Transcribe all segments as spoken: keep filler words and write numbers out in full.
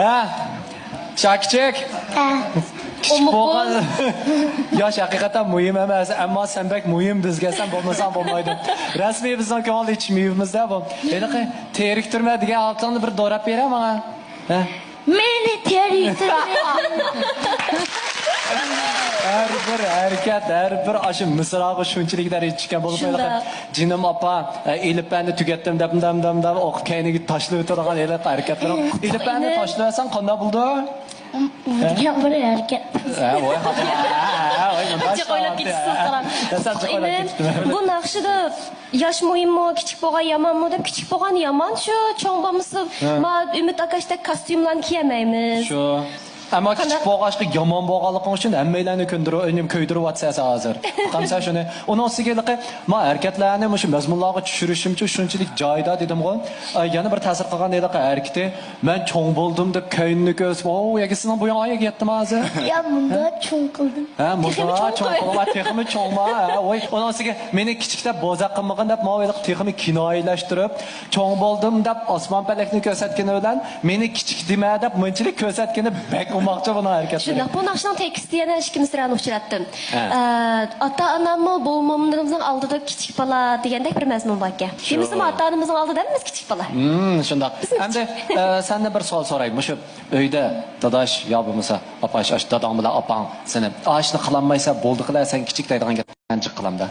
ھە؟ شاكىچىك؟ ھە. كىچىك بولغان ياش ھەقىقەتەن مۇھىم ئەمەس، ئەمما سەن بەك مۇھىم بىزگە، سەن بولمىساڭ بولمايدۇ. رەسمىي بىزنىڭ كۆڭۈل ئېچىش مېۋىمىزدە بۇ. ھېلىقى تېرىكتۈرمە دېگەن ئالىقىڭنى بىر دوراپ بېرە ماڭا. ھە؟ مېنى تېرىكتۈرمە. ھەر بىر ھەرىكەت، ھەر بىر ئاشۇ مىسراغا شۇنچىلىك دەرىجىدە چۈشكەن بولۇپ قالدى. شۇنداق. جېنىم ئاپا، ئە، ئېلىپبەنى تۈگەتتىم دەپ، دەم، دەم، دەم ئوقۇپ كەينىگە تاشلىۋېتىدىغان ھېلىقى ھەرىكەتلىرىڭ. ئېلىپبەنى تاشلىۋەتسەڭ قانداق بولىدۇ؟ بۇ دېگەن بىر ھەرىكەت. ھە، ۋاي، ھە، ھە، ۋاي، مۇنداق جىق ئويلاپ كېتىپسىز، قاراڭ. ھە، سەن جىق ئويلاپ كېتىپتىمەن. بۇ ناخشىدا ياش مۇھىممۇ، كىچىك بولغان يامانمۇ دەپ، كىچىك بولغان يامان شۇ، چوڭ بولمىسا، ھە. ما ئۈمىد ئاكاشتەك كاستيۇملارنى كىيەلمەيمىز. شۇ. ئەمما كىچىك بولغاچقا يامان بولغانلىقىڭ ئۈچۈن ھەممەيلەننى كۆندۈرۈپ، ئۈنۈم كۆيدۈرۈۋاتىسەن سەن ھازىر. ئۇقامسەن شۇنى؟ ئۇنىڭ ئۈستىگە ھېلىقى، ما ھەرىكەتلەرنى مۇشۇ مەزمۇنلارغا چۈشۈرۈشۈمچە شۇنچىلىك جايىدا دېدىمغۇ. ئە، يەنە بىر تەسىر قىلغان ھېلىقى ھەرىكىتى، مەن چوڭ بولدۇم دەپ كەينىنى كۆرسىتىپ، ئوۋ، يەگە سىزنىڭ بويۇڭ ئاياغ يەتتىمۇ ھازىر؟ يا، مۇنداق چوڭ قىلدىم. ھە، مۇنداق چوڭ قىلىپ، تېخىمۇ چوڭما؟ ھە، ۋاي، ئۇنىڭ ئۈستىگە مېنى كىچىك دەپ بوزەك قىلمىغىن دەپ، ماۋۇ ھېلىقى تېخىمۇ كىنايىلەشتۈرۈپ، چوڭ بولدۇم دەپ ئاسمان پەلەكنى كۆرسەتكىنى بىلەن، مېنى كىچىك دېمە دەپ مۇنچىلىك كۆرسەتكىنى بەك ئوماقچە بۇنىڭ ھەرىكەتلىرى. شۇنداق، بۇ ناخشىنىڭ تېكىستى يەنە ئىككى مىسرانى ئۇچراتتىم. ھە. ئە، ئاتا-ئاناممۇ، بوۋا-مومىلىرىمىزنىڭ ئالدىدا كىچىك بالا دېگەندەك بىر مەزمۇن باركەن. شۇ. دېمىسىمۇ ئاتا-ئانىمىزنىڭ ئالدىدا ھەممىمىز كىچىك بالا. ھىم، شۇنداق. ئەمدى، ئە، سەندىن بىر سوئال سوراي. مۇشۇ ئۆيدە داداش يا بولمىسا ئاپاش، ئاشۇ داداڭ بىلەن ئاپاڭ سېنى، ئاشۇنى قىلالمايسەن، بولدى قىلە، سەن كىچىك دەيدىغان گەپ جىق قىلامدا؟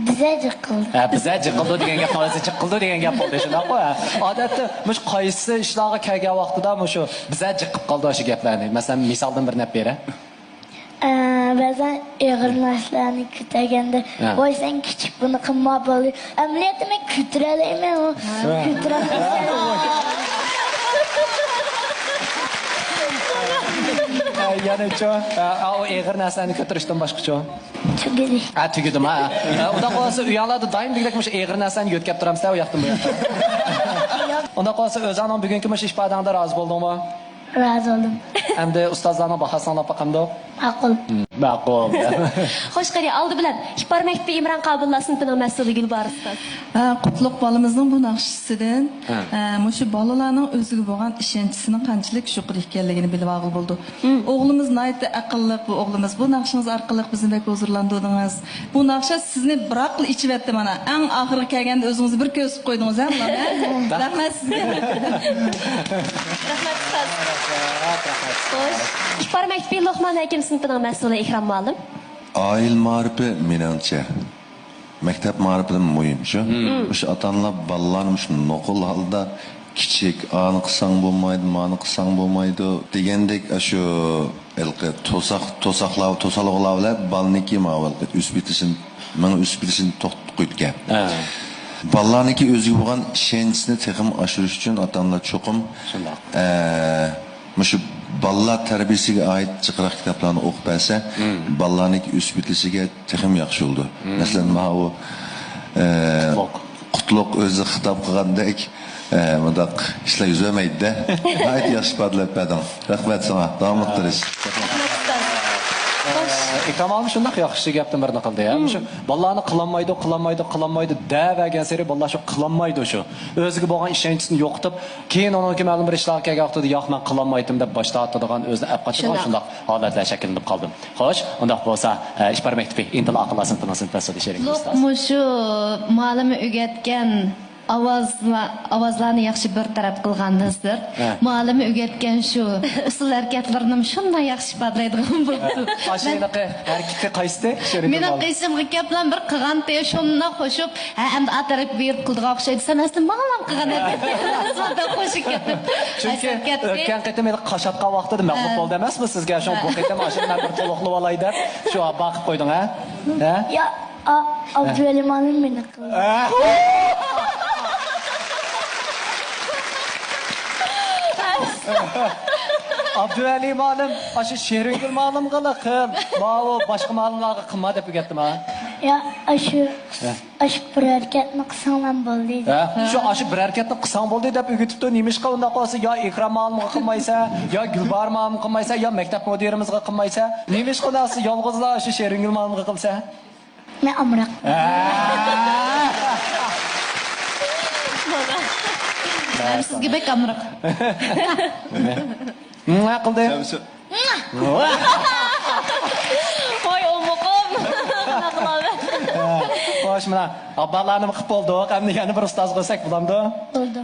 بىزە جىق قىلدى. ھە، بىزە جىق قىلدى دېگەن گەپ، ھازىر جىق قىلدى دېگەن گەپ بولدى، شۇنداققۇ؟ ھە. ئادەتتە مۇشۇ قايسى ئىشلارغا كەلگەن ۋاقتىدا مۇشۇ بىزە جىق قىلىپ قالدى ئاشۇ گەپلەرنى؟ مەسىلەن، مىسالدىن بىر نەپ بېرە. ئە، بەزەن ئېغىر نەرسىلەرنى كۆتۈرگەندە، ھە. ۋاي، سەن كىچىك، بۇنى قىلما بولدى. ئەمەلىيەتتە مەن كۆتۈرەلەيمەن، ھە. كۆتۈرەلمەيمەن. ھە، يەنىچۇ؟ ھە، ئا، ئۇ ئېغىر نەرسىلەرنى كۆتۈرۈشتىن باشقىچۇ؟ تۈگىدى. ھە، تۈگىدىم، ھە. ھە، ئۇنداق بولسا ئۆيۈڭلاردا دائىم دېگۈدەك مۇشۇ ئېغىر نەرسىلەرنى يۆتكەپ تۇرامسىلەر ئۇ ياقتىن بۇ ياققا؟ ئۇنداق بولسا ئۆزۈڭنىڭ بۈگۈنكى مۇشۇ ئىپادەڭدىن رازى بولدۇڭمۇ؟ رازى بولدۇم. ئەمدى ئۇستازلارنىڭ باھاسىنى ئاڭلاپ باقامدۇق؟ ماقۇل. ماقۇل. خوش، قېنى، ئالدى بىلەن ئىپار مەكتىپى ئىمران قابىللار سىنىپىنىڭ مەسئۇلى گۈلبارىس ئۇستاز. ھە، قۇتلۇق بالىمىزنىڭ بۇ ناخشىسىدىن، ھە. ھە، مۇشۇ بالىلارنىڭ ئۆزىگە بولغان ئىشەنچىسىنىڭ قانچىلىك يۇقىرى ئىكەنلىكىنى بىلىۋالغىلى بولىدۇ. مم. ئوغلىمىز ناھايىتى ئەقىللىق، بۇ ئوغلىمىز. بۇ ناخشىڭىز ئارقىلىق بىزنى بەك ھۇزۇرلاندۇردىڭىز. بۇ ناخشا سىزنى بىراقلا ئېچىۋەتتى مانا. ئەڭ ئاخىرغا كەلگەندە ئۆزىڭىزنى بىر كۆرسىتىپ قويدىڭىز، ھە، مانا؟ رەھمەت سىزگە. رەھمەت، ئۇستاز. خوش. ئىپار مەكتىپى لوقمان ھەكىم سىنىپىنىڭ مەسئۇلى ئىكرام مۇئەللىم. ئائىلە مائارىپى، مېنىڭچە، مەكتەپ مائارىپىدىن مۇھىم شۇ. مم. مۇشۇ ئاتا-ئانىلار بالىلارنى مۇشۇ نوقۇل ھالدا كىچىك، ئانى قىلساڭ بولمايدۇ، مانى قىلساڭ بولمايدۇ دېگەندەك، ئاشۇ ھېلىقى توساق، توساقلار، توسالغۇلار بىلەن بالىنىڭكى ماۋۇ ھېلىقى ئۆسۈپ يېتىشىنى، مېڭە ئۆسۈپ يېتىشىنى توختىتىپ قويىدىكەن. ھە. بالىلارنىڭكى ئۆزىگە بولغان ئىشەنچىسىنى تېخىمۇ ئاشۇرۇش ئۈچۈن ئاتا-ئانىلار چوقۇم، شۇنداق. ئە، مۇشۇ بالىلار تەربىيەسىگە ئائىت جىقراق كىتابلارنى ئوقۇپ بەرسە، مم. بالىلارنىڭكى ئۆسۈپ يېتىلىشىگە تېخىمۇ ياخشى بولىدۇ. مم. مەسىلەن، ماۋۇ، ئە، قۇتلۇق. قۇتلۇق ئۆزى خىتاب قىلغاندەك، ئە، مۇنداق ئىشلار يۈز بەرمەيدۇ-دە. ناھايىتى ياخشى ئىپادىلەپ بەردىڭ. رەھمەت ساڭا. داۋاملىق تۇرۇش. رەھمەت، ئۇستاز. خوش. ئىكرام ئالىم شۇنداق ياخشى گەپتىن بىرنى قىلدى، يا. مم. مۇشۇ بالىلارنى قىلالمايدۇ، قىلالمايدۇ، قىلالمايدۇ دەۋەرگەن سېرى بالىلار شۇ قىلالمايدۇ شۇ. ئۆزىگە بولغان ئىشەنچىسىنى يوقىتىپ، كېيىن ئۇنىڭكى مەلۇم بىر ئىشلارغا كەلگەن ۋاقتىدا، ياق، مەن قىلالمايتتىم دەپ باش تارتىدىغان، ئۆزىنى ئەپ قاچىدىغان شۇنداق. شۇنداق ھالەتلەر شەكىللىنىپ قالدى. خوش، ئۇنداق بولسا، ئە، ئىپار مەكتىپى ئىنتىل ئاقىللار سىنىپىنىڭ سىنىپ مەسئۇلى شېرىن لوق ئۇستاز. مۇشۇ مۇئەللىمى ئۆگەتكەن ئاۋازلا-، ئاۋازلارنى ياخشى بىر تەرەپ قىلغاندىن سىرت، ھە. مۇئەللىمى ئۆگەتكەن شۇ ئۇسسۇل ھەرىكەتلىرىنىمۇ شۇنداق ياخشى ئىپادىلەيدىغان بولدى. ئاشۇ ھېلىقى ھەرىكىتى قايسىتى؟ شېرىن مېنىڭ قىلماڭ. قېشىمغا كەپلا بىر قىلغانتى، شۇنداق خوشۇپ، ھە، ئەمدى ئا تەرەپكە بېرىپ قىلىدىغان ئوخشايدۇ، سەن ئەسلى ماڭىلاڭ قىلغان ئىدىڭ. شۇنداق خوشۇپ كەتتىم. چۈنكى ئۆتكەن قېتىم ھېلىقى قاشاتقان ۋاقتىدا مەغلۇپ ھە. بولدى ئەمەسمۇ سىزگە؟ شۇ ھە. بۇ قېتىم ئاشۇنى مەن بىر تولۇقلىۋالاي دەپ، شۇ باقىپ قويدۇڭ، ھە؟ ھە؟ يا، ئا-، ئابدۇۋەلى مۇئەللىم مېنى قىلدى. ھە؟ ئابدۇۋەلى مۇئەللىم، ئاشۇ شېرىنگۈل مۇئەللىمغىلا قىل، ماۋۇ باشقا مۇئەللىملارغا قىلما دەپ ئۆگەتتىم، ھە؟ يا، ئاشۇ، ھە. ئاشۇ بىر ھەرىكەتنى قىلساڭلام بولدى. ھە؟ شۇ، ئاشۇ بىر ھەرىكەتنى قىلساڭ بولدى دەپ ئۆگىتىپتۇ. نېمىشقا ئۇنداق بولسا، يا ئىكرام مۇئەللىمغا قىلمايسەن، يا گۈلباھار مۇئەللىمغا قىلمايسەن، يا مەكتەپ مۇدىرىمىزغا قىلمايسەن؟ نېمىشقا ئۇنداق يالغۇزلا ئاشۇ شېرىنگۈل مۇئەللىمغا قىلىسەن؟ مەن ئامراق. ھە. سىزگە بەك ئامراق. نېمە قىلدى؟ ۋاي، ئومۇقۇم. خوش، مانا، ئاببالارنى قىلىپ بولدۇق. ئەمدى يەنە بىر ئۇستاز قىلساق بولامدۇ؟ بولىدۇ.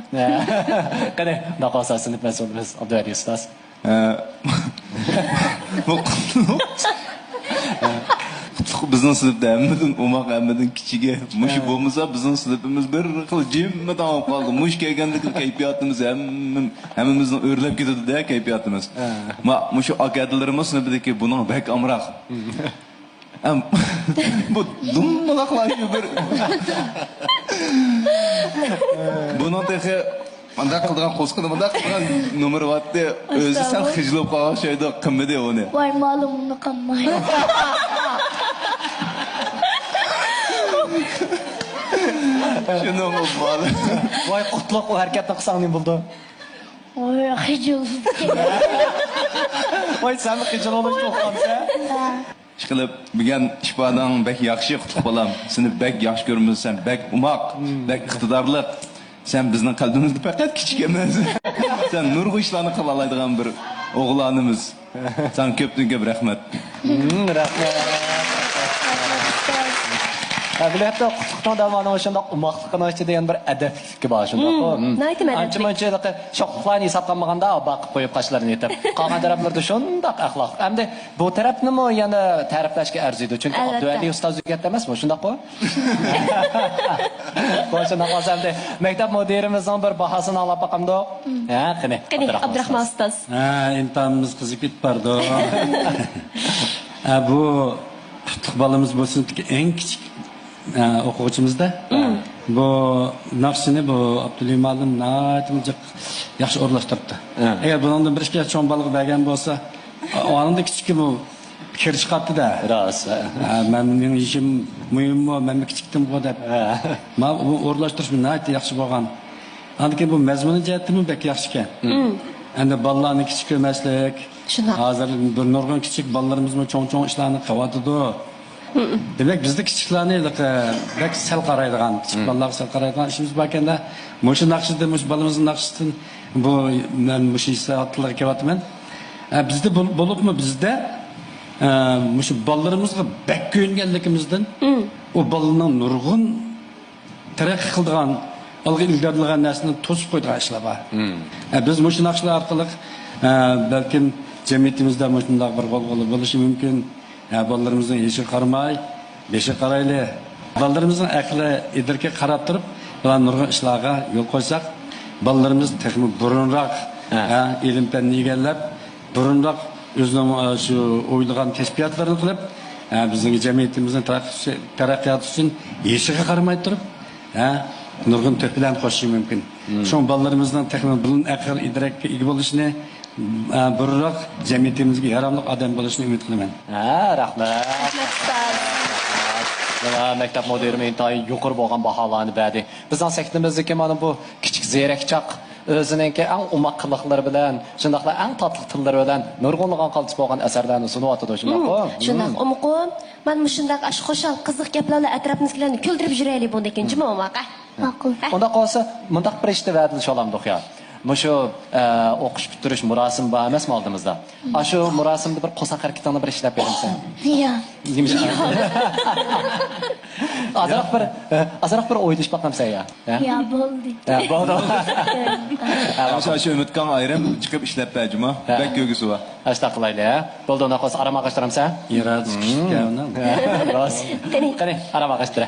قېنى، ئۇنداق بولسا سىنىپ مەسئۇلىمىز ئابدۇۋەلى ئۇستاز. ئە، بۇ قۇتلۇق. قۇتلۇق بىزنىڭ سىنىپتا ھەممىدىن ئوماق، ھەممىدىن كىچىكى. مۇشۇ بولمىسا، بىزنىڭ سىنىپىمىز بىر خىل جىممىداڭ بولۇپ قالدى. مۇشۇ كەلگەندىكى كەيپىياتىمىز ھەممە، ھەممىمىزنىڭ ئۆرلەپ كېتىدۇ-دە كەيپىياتىمىز. ما، مۇشۇ ئاكا-ھەدىلىرىمۇ سىنىپىدىكى بۇنىڭ بەك ئامراق. ئەم، بۇ دۇمبىلاقلار شۇ بىر. بۇنىڭ تېخى مۇنداق قىلىدىغان قوسۇقىنى، مۇنداق قىلىدىغان نومۇرى بارتتى. ئۆزى سەل خىجىل بولۇپ قالغان ئوخشايدۇ، قىلمىدى ئۇنى. ۋاي، مالۇم، ئۇنى قىلماي. شۇنىڭ مالۇم. ۋاي، قۇتلۇق، ئۇ ھەرىكەتنى قىلساڭ نېمە بولىدۇ؟ ۋاي، خىجىل. ۋاي، سەن خىجىل بولۇشنى ئۇققانسەن. ھە. ئىشقىلىپ، بۈگۈن ئىپادەڭ بەك ياخشى، قۇتلۇق بالام. سېنى بەك ياخشى كۆرىمىز، سەن بەك ئوماق، بەك ئىقتىدارلىق. سەن بىزنىڭ قەلبىمىزدە پەقەت كىچىك ئەمەس. سەن نۇرغۇن ئىشلارنى قىلالايدىغان بىر ئوغلانىمىز. ساڭا كۆپتىن كۆپ رەھمەت. رەھمەت. ھە، بىلەتتە، قۇتلۇقنىڭ دەۋانىڭ شۇنداق ئوماقلىقىنىڭ ئىچىدە يەنە بىر ئەدەپلىكلىكى بار، شۇنداققۇ؟ ناھايىتى مەدەپلىك. ئانچە مۇنچە شوخلۇقلارنى ھېسابقا ئالمىغاندا، باقىپ قويۇپ قاشلىرىنى يېتىپ. قالغان تەرەپلىرىدە شۇنداق ئەخلاق. ئەمدى بۇ تەرەپنىمۇ يەنە تەرىپلەشكە ئەرزىيدۇ. چۈنكى ئابدۇۋەلى ئۇستاز ئۆگەتتى ئەمەسمۇ، شۇنداققۇ؟ بولسا ناقاسەمدى. مەكتەپ مۇدىرىمىزنىڭ بىر باھاسىنى ئاڭلاپ باقامدۇق؟ ھە، قېنى، قېنى، ئابدۇراخمان ئابدۇراخمان ئۇستاز. ئۇستاز. ھە، ئىمتىھانىمىز قىزىپ كېتىپ بارىدۇ. ھە، بۇ قۇتلۇق بالىمىز بۇ سىنىپتىكى ئەڭ كىچىك، ھە، ئوقۇغۇچىمىزدا. بۇ ناخشىنى بۇ ئابدۇلى مۇئەللىم ناھايىتى جىق ياخشى ئورۇنلاشتۇرۇپتۇ. ھە. ئەگەر بۇنىڭدىن بىر ئىككى ياش چوڭ بالىغا بەرگەن بولسا، ئانىڭدا كىچىككىمۇ كىرىشىپ قاپتۇ-دە. راست. ھە، مەننىڭ ئىشىم مۇھىممۇ، مەنمۇ كىچىكتىمغۇ دەپ. ھە. ما، بۇ ئورۇنلاشتۇرۇش ناھايىتى ياخشى بولغان. ئاندىن كېيىن بۇ مەزمۇنى جەھەتتىمۇ بەك ياخشىكەن. ئەمدى بالىلارنى كىچىك كۆرمەسلىك. شۇنداق. ھازىر بىر نۇرغۇن كىچىك بالىلىرىمىزمۇ چوڭ-چوڭ ئىشلارنى قىلىۋاتىدۇ. دېمەك، بىزدە كىچىكلەرنى ھېلىقى بەك سەل قارايدىغان، كىچىك بالىلارغا سەل قارايدىغان ئىشىمىز باركەن-دە. مۇشۇ ناخشىدا، مۇشۇ بالىمىزنىڭ ناخشىسىدىن بۇ، مەن مۇشۇ ئىسلاھاتلارغا كېلىۋاتىمەن. ئە، بىزدە بول-، بولۇپمۇ بىزدە، ئە، مۇشۇ بالىلىرىمىزغا بەك كۆيۈنگەنلىكىمىزدىن ئۇ بالىنىڭ نۇرغۇن تەرەققىي قىلىدىغان، ئالغا ئىلگىرىلىگەن نەرسىنى توسۇپ قويىدىغان ئىشلار بار. ئە، بىز مۇشۇ ناخشىلار ئارقىلىق، ئە، بەلكىم جەمئىيىتىمىزدە مۇشۇنداق بىر غۇلغۇلا بولۇشى مۇمكىن. ھە، بالىلىرىمىزنىڭ يېشىغا قارىماي، بېشىغا قارايلى. بالىلىرىمىزنىڭ ئەقلى، ئىدرىكىگە قاراپ تۇرۇپ، بۇلار نۇرغۇن ئىشلارغا يول قويساق، بالىلىرىمىز تېخىمۇ بۇرۇنراق، ھە. ھە، ئىلىم-پەننى ئىگىلەپ، بۇرۇنراق ئۆزىنىڭ، ئە، شۇ ئويلىغان كەسپىياتلىرىنى قىلىپ، ھە، بىزنىڭ جەمئىيىتىمىزنىڭ تەرەققىي-، تەرەققىياتى ئۈچۈن يېشىغا قارىماي تۇرۇپ، ھە، نۇرغۇن تۆھپىلەرنى قوشۇشى مۇمكىن. شۇڭا بالىلىرىمىزنىڭ تېخىمۇ بۇلۇن ئەقىل ئىدراككە ئىگە بولۇشىنى، ئە، بۇرۇنراق جەمئىيىتىمىزگە ياراملىق ئادەم بولۇشىنى ئۈمىد قىلىمەن. ھە، رەھمەت. رەھمەت، ئۇستاز. مانا مەكتەپ مۇدىرىمۇ ئىنتايىن يۇقىرى بولغان باھالارنى بەردى. بىزنىڭ سەھنىمىزدىكى مانا بۇ كىچىك زېرەك چاق ئۆزىنىڭكى ئەڭ ئوماق قىلىقلىرى بىلەن، شۇنداقلا ئەڭ تاتلىق تىللىرى بىلەن نۇرغۇنلىغان قالتىس بولغان ئەسەرلەرنى سۇنۇۋاتىدۇ، شۇنداققۇ؟ شۇنداق، ئومۇقۇم. مانا مۇشۇنداق ئاشۇ خۇشال، قىزىق گەپلەر بىلەن ئەتراپىمىزدىكىلەرنى كۈلدۈرۈپ يۈرەيلى بۇندىن كېيىن، جۇمۇ ئوماق، ھە؟ ماقۇل. ئۇنداق بولسا، مۇنداق بىر ئىشتا ۋەدىلىشىۋالامدۇق يا. مۇشۇ، ئە، ئوقۇش پۈتتۈرۈش مۇراسىمى بار ئەمەسمۇ ئالدىمىزدا؟ ئاشۇ مۇراسىمدا بىر قورساق ھەرىكىتىڭنى بىر ئىشلەپ بېرەمسەن؟ يا. نېمە ئىش؟ ئازراق بىر، ئە، ئازراق بىر ئويلىشىپ باقامسەن يا؟ ھە؟ يا، بولدى. ھە، بولدى. ھە، مىسال شۇ ئۈمىدكاڭ ئايرىم چىقىپ ئىشلەپ بەر جۇمۇ. ھە. بەك كۆرگۈسى بار. ئاشۇنداق قىلايلى، ھە؟ بولدى، ئۇنداق بولسا ئارام ئاغاچتۇرامسەن؟ ياراتىش كۈچلۈككەن ئۇنىڭ. ھە، راست. قېنى. قېنى، ئارام ئاغاچتۇرە.